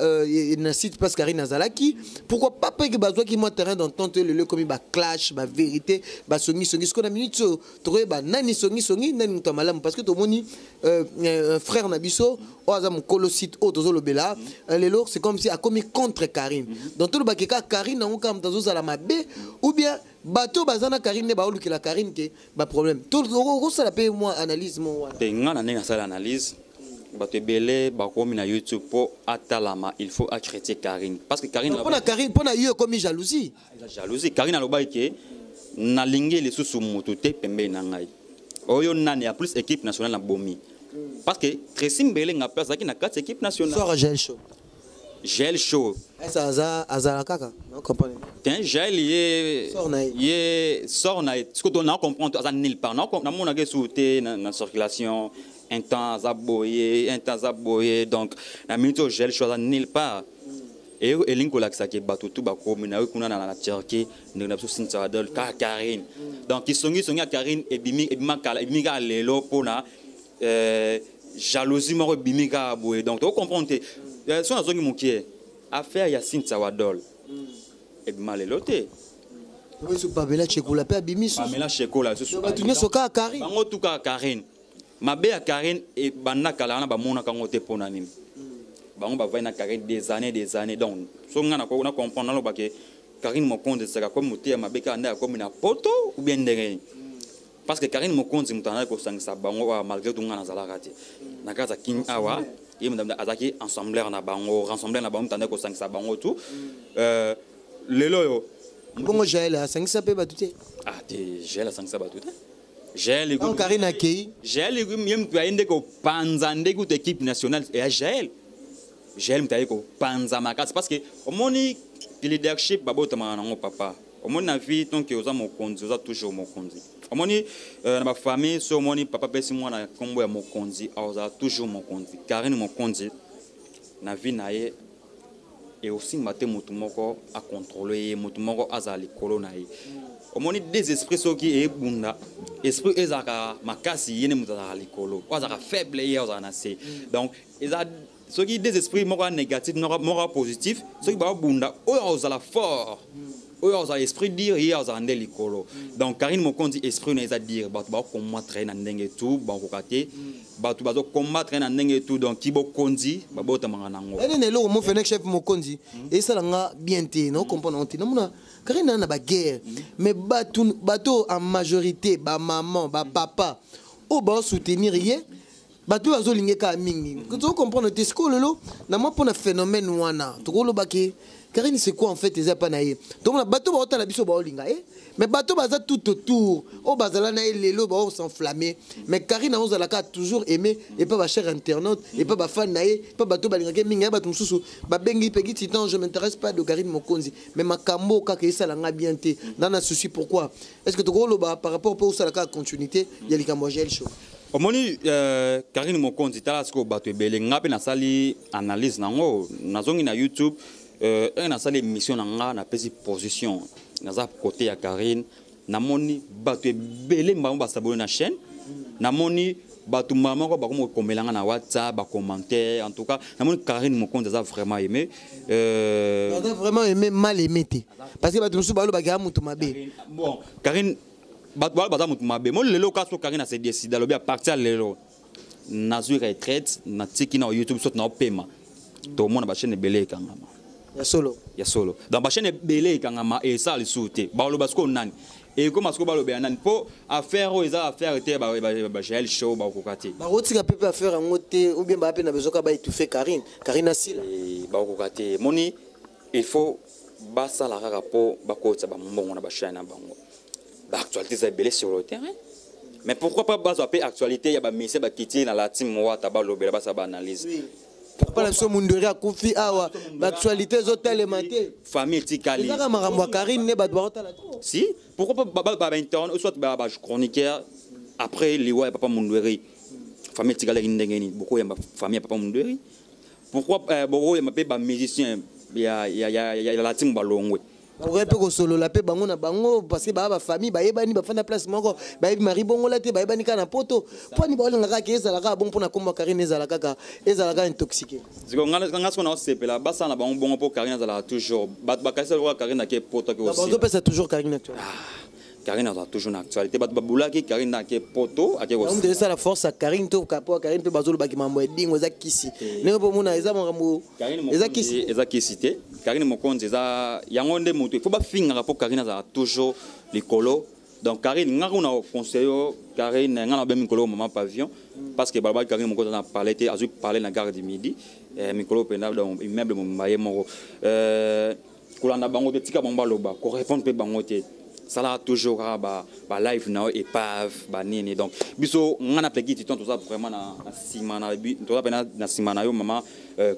na site place Karine azalaki. Pourquoi pas mpe bazwaki mwa terrain d'entente? Lelo ekomi baclash, bavérité, basongisongi. Sikoyo na minute oyo tokoyeba nani songisongi, nani moto ya malamu, parce que tomoni frère na biso oyo aza mokolo site oyo tozolobela lelo, c'est comme si akomi contre Karine. Donc tolobaki kaka Karine yango kaka moto azozala mabe, ou bien bato baza na Karine nde baolukela Karine ke baproblème? Okosala mpe mwa analyse mo wana. Te, nga na ndenge nasala analyse, bato ebele bakomi na YouTube mpo atalama, il faut acritiquer Karine, parce que Karine mpona Karine, mpona yo ekomi jalousie. Eza jalousie. Karine alobaki ke nalingi lisusu motu te pembeni na ngai oyo nani ya plus équipe nationale na bomi, parce que Tracy Mbelenga mpe azalaki na kati équipe nationale. Sort Gel Show. Gel Show. Ese aza, azala kaka na comprendre. Te, Gel ye Sort na ye. Ye sort na ye sikoyo na comprendre aza nulle part. Namonaka esu te na circulation. Un temps aza boye, un temps aza boye. Donc na minute oyo Gel Show aza nulle part. Elingi kolakisa ke bato tu bakomi na yo kuna na Turquie, ndenge na biso Cynthia Adol kaka Karine. Donc kisongisongi ya Karine ebimi, ebima kala, ebimi kaka lelo mpona Jalousie moko ebimi kaka boye, donc tocomprendre te. So nazongi mokie, affaire ya Cynthia Wadol ebima lelo te. Oyo Pamela Chekola mpe abimi susu. Pamela Shekola susu. Bato nyonso kaka Karine. Bango tu kaka Karine. Mabe ya Karine ebanda kala wana, bamonaka yango te. Mpo na nini bango bavai na Karine des années, des années? Donc so ngai na comprendre, nalobake Karine Mokonzi esaka komi moteya mabe kaka nde akomi na poto ou bien ndenge nini? Parce que Karine Mokonzi moto azalaki kosangisa bango awa, malgré tout ngai nazalaka te na kati ya King awa. Ye moto azalaki ensembleur na bango, rassembleur na bango, moto andaki kosangisa bango tout. Lelo oyo Bongo Jael asangisa mpe bato te? Ah te, Jael asangisa bato te. Jael Ntango Karine akei. Jael ye moto aye nde kopanza nde kuta équipe nationale ya Jael. Jael moto aye kopanza makasi, parce que omoni leadership babotamaka nango, papa. Omoni na vie, tant que oza mokonzi, oza toujours mokonzi. Omoni na bafamille, so omoni papa apesi mwana nkombo ya mokonzi, azala toujours mokonzi. Karine Mokonzi na vie na ye eosimba te motu moko acontrôle ye, motu moko azala likolo na ye. Omoni des esprits soki ebunda, esprit ezalaka makasi, ye nde moto azalaka likolo, oyo azalaka faible, ye azalaka na se. Donc eza soki des esprits, moko ya négatif, moko ya positif, soki baobunda, oyo azala fort, oyo azala esprit dire, ye azala nde likolo. Donc Karine Mokonzi, esprit na eza dire, bato baocombattre ye na ndenge tu bakoka te, bato bazocombattre ye na ndenge tu. Donc kibokonzi babotamaka nango. Ene na eloko mo fenek chef mokonzi esalanga bien te, naocomprendre yango te. Namona Karine na baguerre, mais bato, bato en majorité, bamaman, bapapa oyo baosoutenir ye, bato oyo bazolinga kaka mingi, tocomprendre te. Sikoyo lelo na mwa mpona phénomène wana, tokolobaki Karine, c'est quoi en fait? Eza pa na ye, tomona bato baotala biso, baolinga ye, mais bato baza tout autour oyo bazala na ye lelo baos'enflamme. Mais Karine aozalaka toujours aimé epa bachers internautes, epa bafan na ye, epa bato balingaki mingi ya bato mosusu babengi Pegi Titan. Je m'intéresse pas de Karine Mokonzi, mais makambo kaka esalanga bien te na souci. Pourquoi est ce que tokoloba par rapport mpe osalaka continuité ya likambo ya Gel Show? Omoni Karine Mokonzi, tala sikoyo bato ebele. Nga mpe nasali analyse nango, nazongi na YouTube, ere nasali émission na nga, napesi position, naza côté ya Karine. Namoni bato ebele bango basaboli na chaîne, namoni bato mbala moko bakomi kokomelanga na WhatsApp, bacommentaire. En tout cas namoni Karine Mokonzi aza vraiment aimé. Aza vraiment aimé, mal aimé te, parce que bato mosusu balobaka ya moto mabe. Bon, Karine, bato balo baza moto mabe. Mo lelo ka so Karine ase décide, alobi à partir ya lelo nazwi retraite, natiki na YouTube, soki naopema, tomona bachaîne ebele ekangama. Ya solo? Ya solo. Donc bachaîne ebele ekangama, esala lisusu te. Baloba sikoyo nani ekoma sikoyo, balobela nani? Mpo affaire oyo eza affaire te bajael Show bakokoka te. Bakotika mpe affaire yango te, ou bien baa mpe na besoin kaka baétouffe Karine, Karine asila. Bakokoka te. Moni il faut basala kaka mpo bakotisa bambongo na bachaîne na bango. Baactualité eza ebele sur le terrain, mais pourquoi pas bazwa mpe actualité ya bamusicien bakiti na la team Wata, balobela, basala baanalyse? Papa na biso Mundweri akufi awa, baactualité ezotelema te. Famille etikali. Ezaka makambo ya Karine nde bato baotala trop. Si, pourquoi pas bainterne ou soit bachroniqueur après liwa ya papa Mundweri, famille etikalaki ndenge nini? Bokoyamba famille ya papa Mundweri? Pourquoi bokoyamba mpe bamusicien ya la team balongwe? Bakoki mpe kosolola mpe bango na bango, parce que baa bafamille, bayebani, bafanda place moko, bayebi mari bongola te, bayebani kaka na poto. Mponi baolinga kaka ezala kaka bon mpona kombo ya Karine ezala kaka, ezala intoxiqué. Siko nga siko naosepela basala na bango bongo, mpo Karine azalaka toujours, bato bakanisa lokola Karine ake poto, ake osila. Bazopesa toujours Karine actuelle. Karine azala toujours na actualité. Bato babulaki Karine ake poto, ake Yango moto ezosala force ya Karine to po Karine mpe bazolobaki mambo ya edingo eza kisi, ndenge mpo omona eza makambo eza kisi. Eza kisi te. Karine Mokonzi eza yango nde moto il faut bafingaka mpo Karine azala toujours likolo. Donc Karine, nga kuna conseil yo Karine, nga na be mikolo mama pavillon, parce que balobaki Karine Mokonzi aza na palais te, azwi palais na gare du Midi. Mikolo mpenza, donc immeuble mobimba ye moko. Kolanda bango te, tika bango baloba, korépondre mpe bango te. Salaka toujours kaka balive na yo épave banini. Donc biso, nga na Pegi Titon, toza vraiment na nsima na, toza mpena na nsima na yo, mama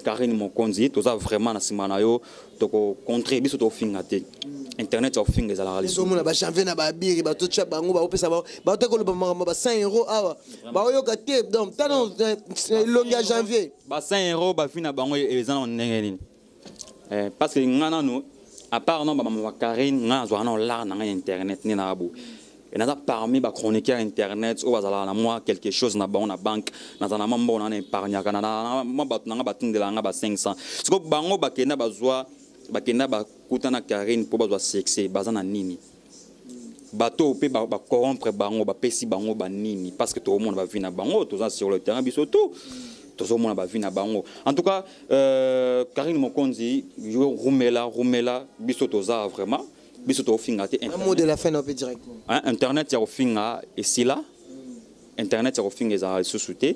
Karine Mokonzi. Toza vraiment na nsima na yo, tokocontre biso, tofinga te. Internet ya kofinga ezalaka lisusu. Ozomona bajanvier na babiri, batotya bango, baopesa bango, baote koloba makambo ba 100 euro awa, baoyoka te. Donc tano elongi ya Janvier. Ba 100 euro bafi na bango eza na ndenge nini? Parce que nga nanu, à part no bamama ba Karine, nga nazwaka na olar na ngai internet nde na bo. Et naza parmi bachroniqueur internet oyo bazalaka na mwa quelque chose na bango na banque, naza na mwa mbongo na épargnaka na mwa bato nanga batindela nga ba 500. Sikoyo bango bakenda bazwa, bakenda bakutana Karine mpo bazwa succès. Baza na nini? Bato oyo mpe bacorrompre bango, bapesi bango banini? Parce que tokomona bavie na bango, toza sur le terrain, biso tout tozomona bavie na bango. En tout cas, Karine Mokonzi, yo rumela, rumela. Biso toza vraiment, biso tokofinga te. Un mot de la fin na mpe directement. Hein, internet ya kofinga esila, internet ya kofinga ezalaka lisusu te.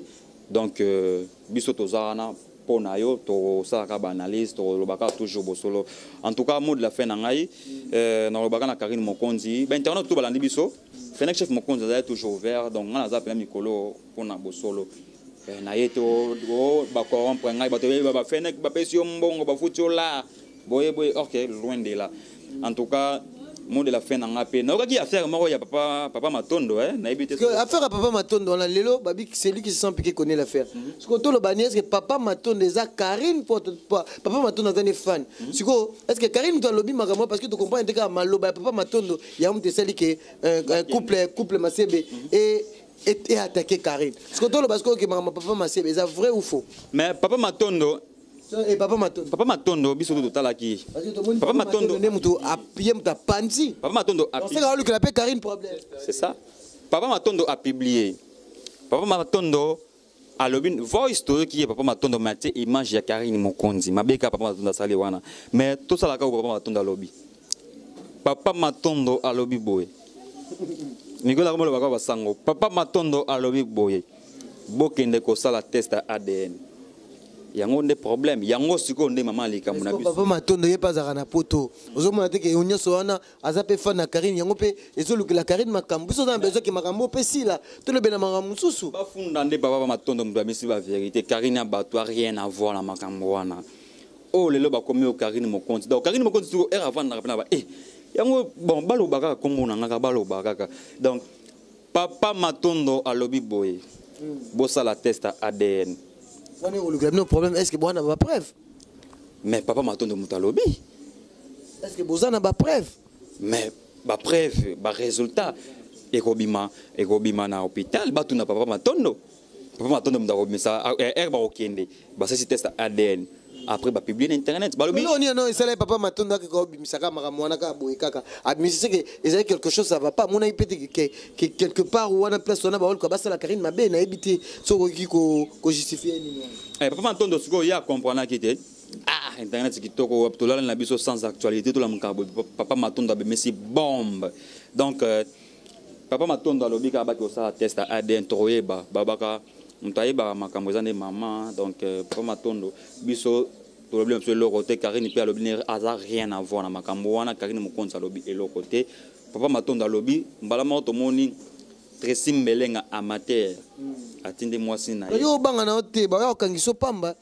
Donc biso toza wana mpo na yo, tosalaka baanalyse, tolobaka toujours bosolo. En tout cas, mot de la fin na ngai, nalobaka na Karine Mokonzi, bainternet to balandi biso, Fenek Chef Mokonzi azali toujours ouvert. Donc ngai naza mpena mikolo mpona bosolo. Na ye te bacorrompre ngai, bato bafenek bapesi yo mbongo, bafuti yo la boye boye. Ok, loin de là. En tout cas, mot de la fin na nga mpe, nayokaki affaire moko ya papa Matondo, eh, nayebi te. Parce que affaire ya papa Matondo wana lelo, babi celui qui se sent piqué connaît l'affaire. Sikoyo toloba ni, est ce que papa Matondo eza Karine? Po papa Matondo aza ne fan. Sikoyo est ce que Karine moto alobi makambo? Parce que tocomprendre te, kaka maloba ya papa Matondo yango moto esali ke couple Masebe et attaqué Karine. Sikoyo toloba sikoyo ke makambo ya papa Masebe eza vrai ou faux? Mais papa Matondo E papa Matondo. Papa Matondo, biso to totalaki. Parce que tomoni papa Matondo nde moto ye moto apanzi. Papa Matondo a oseka olukela mpe Karine problème. C'est ça. Papa Matondo a publié, papa Matondo alobi voice, toyoki ye papa Matondo, mais atie image ya Karine Mokonzi. Mabeka papa Matondo asali wana, mais tosalaka oyo papa Matondo alobi. Papa Matondo alobi boye, mikolo akomolobaka basango. Papa Matondo alobi boye: bokende kosala test ya ADN. Yango nde problème yango sikoyo nde mama likambo na biso. Papa Matondo ye mpe azalaka na poto, ozomona te ke nyonso wana aza mpe fan na Karine. Yango mpe ezolukela Karine makambo. Biso oza na besoin ke makambo mpe sila, tolobela makambo mosusu. Bafunda nde papa Matondo, moto amisi bavérité. Karine ya bato a rien à voir na makambo wana oyo lelo bakomi oyo Karine Mokonzi. Donc Karine Mokonzi sikoyo ere avandaka mpena ba yango bon, baloba kaka nkombo na nga kaka, baloba kaka. Donc papa Matondo alobi boye: bosala test ya ADN. Wana ekolukela bino problème. Est ce que boza na bapreuve? Mais papa Matondo moto alobi. Est ce que boza na bapreuve? Mais bapreuve, barésultat ekobima, ekobima na hôpital. Batuna papa Matondo, papa Matondo moto akobimisa. Ere bakokende basalisi test ya ADN, après bapublie na internet, balobi. Eloko nini no esala ye papa Matondo akeka obimisaka makambo wana kaka boye, kaka abimisi? Seke ezali quelque chose, ça va pas. Amonaki mpe te ke quelque part wana, place wana, baoluka basala Karine mabe. Nayebi te soki okoki kojustifie nini wana. Papa Matondo sikoyo ye akomprenaki te. Ah, internet kitoko, tolala na biso sans actualité, tolamuka boye, papa Matondo abimisi bombe. Donc papa Matondo alobi kaka baki kosala test ya ADN, tokoyeba. Babaka moto ayebaka makambo eza nde mama. Donc papa Matondo, biso tolobi na biso eloko te. Karine mpe alobi ne aza rien à voir na makambo wana. Karine Mokonzi alobi eloko te, papa Matondo alobi. Mbala moko tomoni Tracy Mbelenga amateur atindi mwasi na ye. Yo obanga na yo te, baya kokangisa pamba.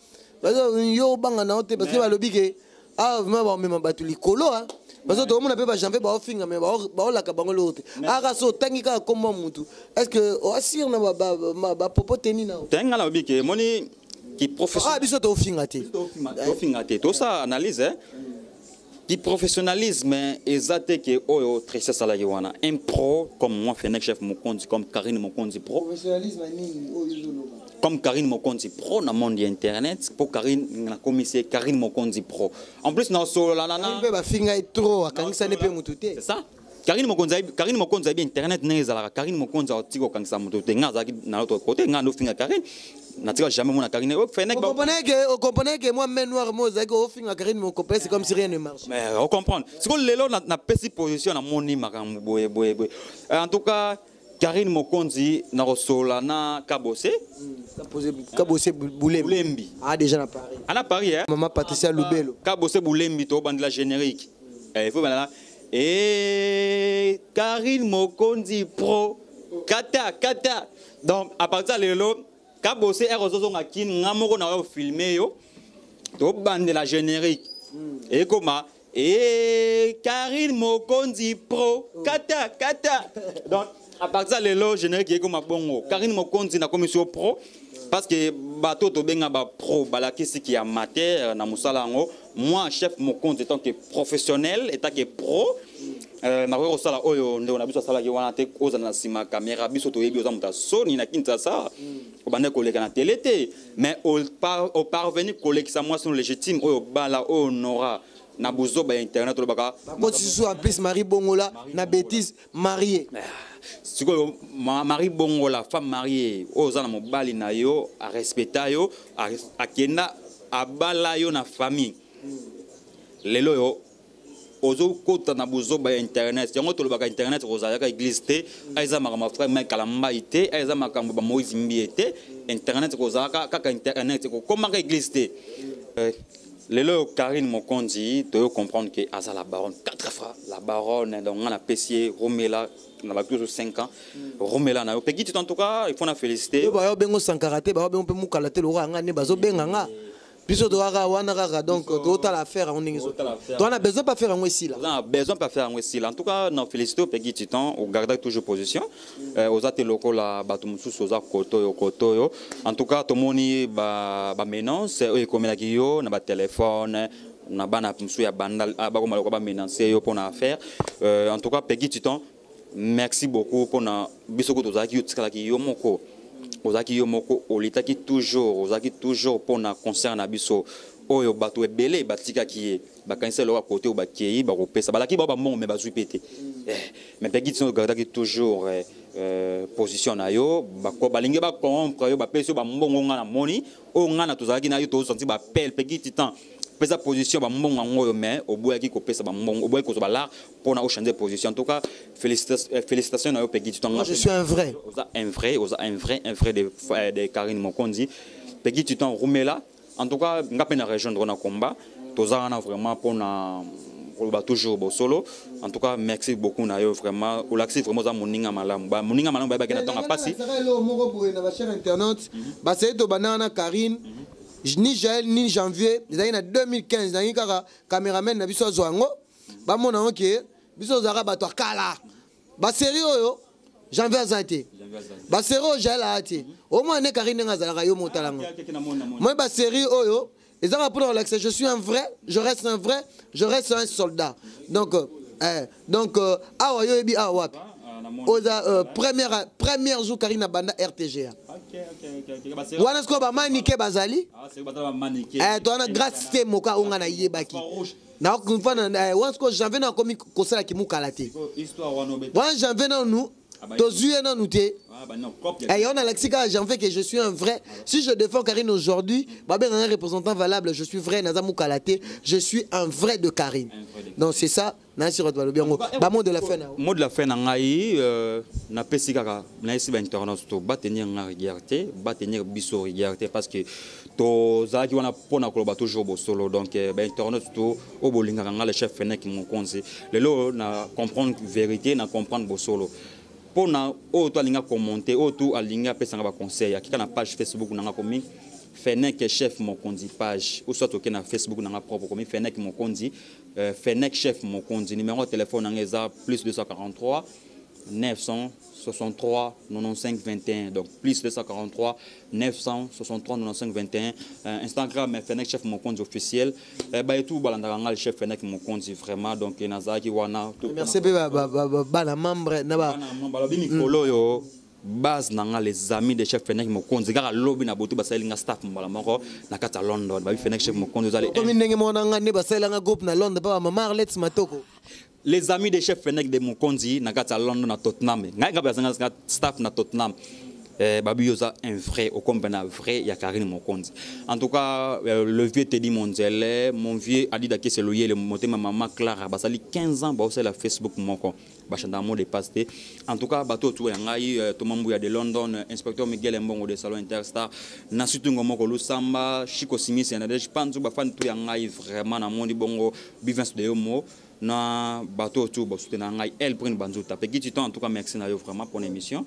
Yo obanga na yo te, parce que balobi ke ah, vraiment bamema bato likolo. Ah, parce que tokomona mpe bajanvier baofinga, mais baolaka bango eloko te. Aka so otangi kaka kombo mutu, est ce que oasire na bapopo teni na yo? Te, nga nalobi ke moni ki Ah, biso tofinga te. Tofinga te, tosala analyse, eh. Ki professionnalisme eza te ke oyo Tracy asalaki wana. Un pro comme moi, Fenek Chef Mokonzi, comme Karine Mokonzi pro. Professionnalisme nini oyo ozoloba? Comme Karine Mokonzi pro na monde ya internet, po Karine nakomisi ye Karine Mokonzi pro. En plus nasolola na mpe bafinga ye trop, akangisani mpe motu te. C'est ça. Karine Mokonzi ayebi, Karine Mokonzi ayebi internet ndenge ezalaka. Karine Mokonzi atika kokangisa moto te. Nga azalaki na l'autre côté, nga ndofinga Karine, natika jamais mona Karine oyo Fenek Ocomprenez que moi, main noire mo ozalaki ofinga Karine Mokonzi, c'est comme si rien ne marche. Mais ocomprendre sikoyo lelo napesi position, namoni makambo boye boye boye. En tout cas, Karine Mokonzi, nakosolola na Kabose. Kabose Bulembi. Bulembi. Ah, déjà na Paris. Ana Paris, eh? Mama Patricia Lubelo. Kabose Bulembi, tobandela générique. Il faut bandela e Karine Mokonzi pro kata kata. Donc à partir ya lelo, Kabose ere ozozonga kini, nga moko na oyo filme yo, tobandela générique ekoma e Karine Mokonzi pro kata kata. Donc à partir ya lelo, générique ekoma bongo: Karine Mokonzi nakomisi yo pro, parce que bato tobenga bapro balakisiki amateur na mosala yango. Moi, chef Mokonzi, en tant que professionnel, en tant que pro, Nakoki kosala oyo ndeko na biso asalaki wana te. Ozala na nsima caméra, biso toyebi oza moto ya soni na Kinshasa, obandaki koleka na télé te, mais oparvenir kolekisa mwasi no légitime oyo bala oyo Nora na buzoba ya internet olobaka. Bakoti susu en plus Marie Bongola na bêtise mariée. Sikoyo Marie Bongola, femme mariée, oyo oza na mobali na yo, arespecta yo, akenda abala yo na famille. Lelo oyo ozokota na buzoba ya internet. Yango tolobaka, internet kozalaka église te. Eza makambo ya frère Mike Kalambai te, eza makambo ba Moïse Mbie te. Internet kozalaka kaka internet, ekokomaka église te. Lelo oyo Karine Mokonzi, toyo comprendre ke aza la baronne quatre fois la baronne. Donc nga napesi ye romela na bato nyonso 5 ans romela na yo Peki Tito. En tout cas, il faut na féliciter. Yo bayo bengo Sankara te, bayo bengo mpe mukala te, lokola nga nde bazobenga nga. Biso toyaka wana kaka, donc totala affaire yango ndenge toza na besoin pa affaire yango esila. Oza na besoin mpe affaire yango esila. En tout cas, na félicité Peki Titan, ogardaki toujours position. Oza te lokola bato mosusu, oza koto oyo koto oyo. En tout cas, tomoni bamenace oyo ekomelaki yo na batelefone na bana mosusu ya banda bakoma lokola bamenace yo mpona affaire. En tout cas, Peki Titan, merci beaucoup mpona biso ko tozalaki yo, tikalaki yo moko, ozalaki yo moko, olitaki toujours, ozalaki toujours mpona concert na biso oyo bato ebele batikaki ye, bakanisi eloko ya kote oyo bakei bakopesa balaki bao bambongo, me bazwi mpe te. Mais Peki Titan, ogardaki toujours position na yo. Balingi bacorrompre yo, bapesi yo bambongo. Nga namoni oyo nga na tozalaki na yo, tozosanti bapele Peki Titan pesa position, bambongo yango oyo, mais oboyaki kopesa bambongo, oboyaki kozwa balare mpona ochanger position. En tout cas, félicitations na yo, Peki Titan. Moi, je suis un vrai. Oza un vrai, oza un vrai, un vrai de Karine Mokonzi. Peki Titan rumela. En tout cas, nga mpe na rejoindre na combat toza wana vraiment mpona koloba toujours bosolo. En tout cas, merci beaucoup na yo vraiment, olakisi vraiment oza moninga malamu. Moninga malamu bayebaki na ntongo pasi. Eloko moko boye na bachers internautes, basali tobandaka na Karine, ni Jael ni Janvier, ezalaki na 2015. Nangi kaka cameraman na biso azwa yango, bamona yango ke biso ozalaka bato ya kala. Basérie oyo Janvier aza te, basérie oyo Jael aya te. Omona nde Karine ndenge azalaka, yo motalango moi. Basérie oyo ezaka mpona kolakisa je suis un vrai, je reste un vrai, je reste un soldat. Donc awa yo oyebi awa wapi oza première jour Karine abanda RTGA wana. Sikoyo bamanike bazali to wana grâce te moka oyo nga nayebaki wana. Sikoyo Janvier na akomi kosalaki mokala te wana. Janvier nanu tozwi ye nanu te. Et on a kaka janvier que je suis un vrai. Si je défends Karine aujourd'hui, babenganga représentant valable. Je suis vrai, naza mokala te, je suis un vrai de Karine. Donc c'est ça nayesi bato balobi yango. Bamot de la fin na yo. Mot de la fin na ngai, napesi kaka nayesi bainternaute to batenir nga rigueur te, batenir biso rigueur te, parce que tozalaki wana mpona koloba toujours bosolo. Donc bainternaute to oyo bolingaka nga le chef Fenek Mokonzi, lelo na comprendre vérité, na comprendre bosolo. Mpona oyo to alingi commenter, oyo to alingi apesanga baconseil, akika na page Facebook nanga, komi Fenek Chef Mokonzi page, ou soit oke na Facebook nanga propre, komi Fenek Mokonzi, Fenek Chef Mokonzi. Numéro ya téléphone nanga eza plus 243 963 95 21, donc plus 243 963 95 21. Instagram, Fenek Chef Mokonzi officiel. Bayetu balandaka nga le chef Fenek Mokonzi vraiment. Donc nazalaki wana. Merci mpe bana membre na ba Balobi mikolo oyo base na nga, les amis de chef Fenek Mokonzi, kaka lobi na botu basaleli nga staff mbala moko na kati ya London. Babi Fenek Chef Mokonzi ozali. Komi ndenge moko na nga nde basalelanga groupe na Londres mpa bamama Arlet Matoko. Les amis de chef Fenek de Mokonzi na kati ya London na Tottenham, ngai nga bazanga staff na Tottenham. Babi oza un vrai, okombe na vrai ya Karine Mokonzi. En tout cas, le vieux Teddy Monzele, mon vieux Adida Keseloye, le motema mama Clara, basali 15 ans baosala Facebook moko, bachanda mot de passe te. En tout cas, bato tu ya ngai, Thomas Mbuya de London, inspecteur Miguel Mbongo de Salon Interstar na sutungo moko Lusamba, Chico Simis ya Nadege Panzu, bafani tu ya ngai vraiment na mondi bongo Bivens de Yomo na bato tu basoutenir ngai El Prin Banzuta Peki Titan. En tout cas, merci na yo vraiment pour l'émission.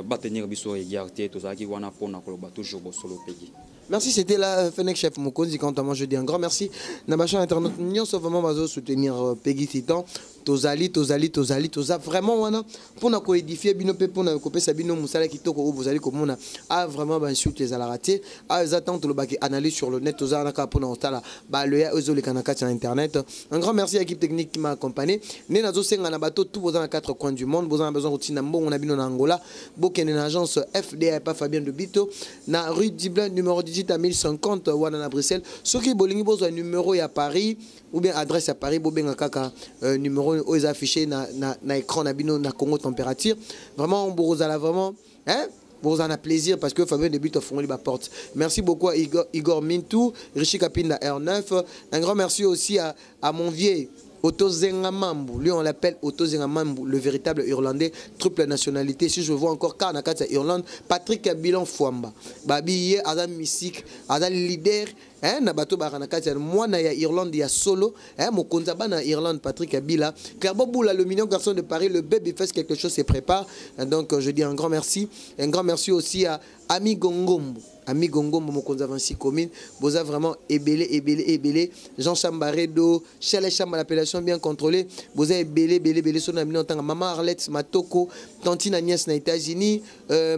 Batenir biso rigueur te, tozalaki wana mpona koloba toujours bosolo, Peki. Merci, c'était la Fennec Chef Mokonzi. Quant à moi, je dis un grand merci. Na bachers internautes, nyonso vraiment bazo soutenir Peggy Titan. Tozali, tozali, tozali, toza vraiment wana mpona koédifie bino mpe mpona kopesa bino mosala kitoko oyo bozali komona. A vraiment bainsulte ezalaka te. A eza ntango tolobaki analyse sur le net, toza wana kaka mpona kotala baloya oyo ezoleka na kati ya internet. Un grand merci à équipe technique qui m'a accompagné. Nde nazosenga na bato tout boza na quatre coins du monde, boza na besoin kotinda mbongo na bino na Angola, bokende na agence FDA pa Fabien de Bito na rue Dublin numéro 18 à 1050 wana na Bruxelles. Soki bolingi bozwa numéro ya Paris ou bien adresse à Paris, bobenga kaka numéro oyo eza affiché na écran na bino na Congo Température. Vraiment bozala vraiment, hein, vous en a plaisir parce que Fabien Debut a fourni la porte. Merci beaucoup à Igor Mintou, Richie Kapinda R9. Un grand merci aussi à mon vieil Otto Zengamambu. Lui, on l'appelle Otto Zengamambu, le véritable Irlandais, triple nationalité. Si je vois encore car na Irlande, Patrick Bilan Fouamba. Babi ye aza mystique, aza leader, hein, na bato ba na kati ya mwana ya Irlande ya solo, hein, mokonza bana Irlande Patrick Abila. Clairement Boula, le mignon garçon de Paris, le baby face quelque chose se prépare. Donc je dis un grand merci, un grand merci aussi à Ami Gongombo. Ami Gongombo mokonza 26 communes, boza vraiment ebele ebele ebele. Jean Chambaredo, Chalet Chamba, l'appellation bien contrôlée. Boza ebele ebele ebele son ami ntanga Maman Arlette Matoko, tantine Agnès na États-Unis,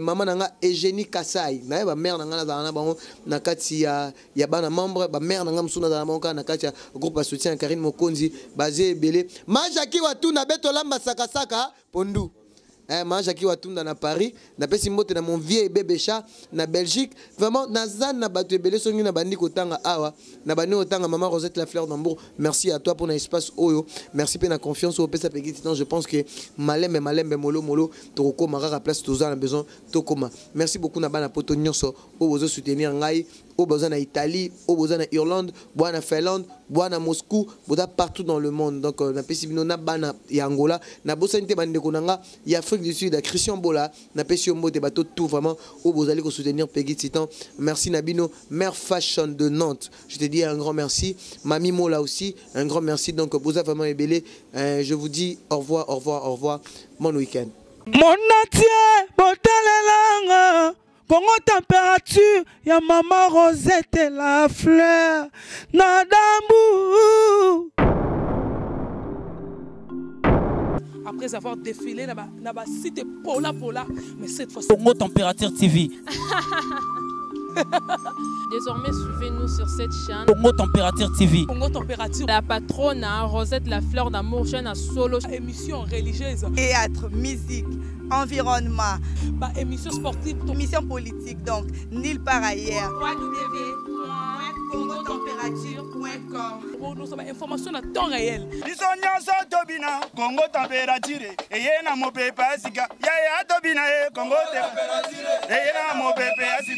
maman nanga Eugénie Kasai. Na ba mère nanga na bango na kati ya bana membre, ba mère nanga msuna na bango na kati ya groupe à soutien Karine Mokonzi, basé ebele. Ma Jackie Watuna betola masaka saka pondu. Eh, ma Jackie Watunda na Paris, na pesi mbote na mon vieux bébé chat na Belgique. Vraiment na zan na bato ebele songi na bandi kotanga awa, na bandi kotanga maman Rosette la fleur d'Hambourg. Merci à toi pour l'espace oyo. Merci pe na confiance au pesa Peggy Titan. Je pense que malembe malembe molo molo toko maraka place toza na besoin tokoma. Merci beaucoup na bana poto nyonso o bozo soutenir ngai, o bozo na Italie, o bozo na Irlande, boa na Finlande, boa na Moscou, boza partout dans le monde. Donc na pesi bino na bana ya Angola, na bosani te bande konanga ya Afrique du Sud, Christian Bola, na pesi yo mbote bato tout vraiment o bozali ko soutenir Peggy Titan. Merci Nabino, Mère Fashion de Nantes. Je te dis un grand merci. Mami Mola aussi, un grand merci. Donc boza vraiment ebelé. Je vous dis au revoir, au revoir, au revoir. Bon week-end. Mon entier, botelelanga. Congo température, ya maman Rosette la fleur, Nadambu. Après avoir défilé là-bas, cité Pola Pola, mais cette fois-ci. Congo Température TV. Désormais, suivez-nous sur cette chaîne. Congo Température TV. Congo Température. La patronne, hein, Rosette la fleur d'amour, chaîne à solo. Émission religieuse. Théâtre, musique, environnement. Bah, émission sportive. Émission politique, donc, nulle part ailleurs. www.congotemperature.com. Pour nous, information à temps réel. Biso nyonso tobina Congo Température eye na mopepe ya sika. Yaya tobina ye Congo Température eye na mopepe ya sika.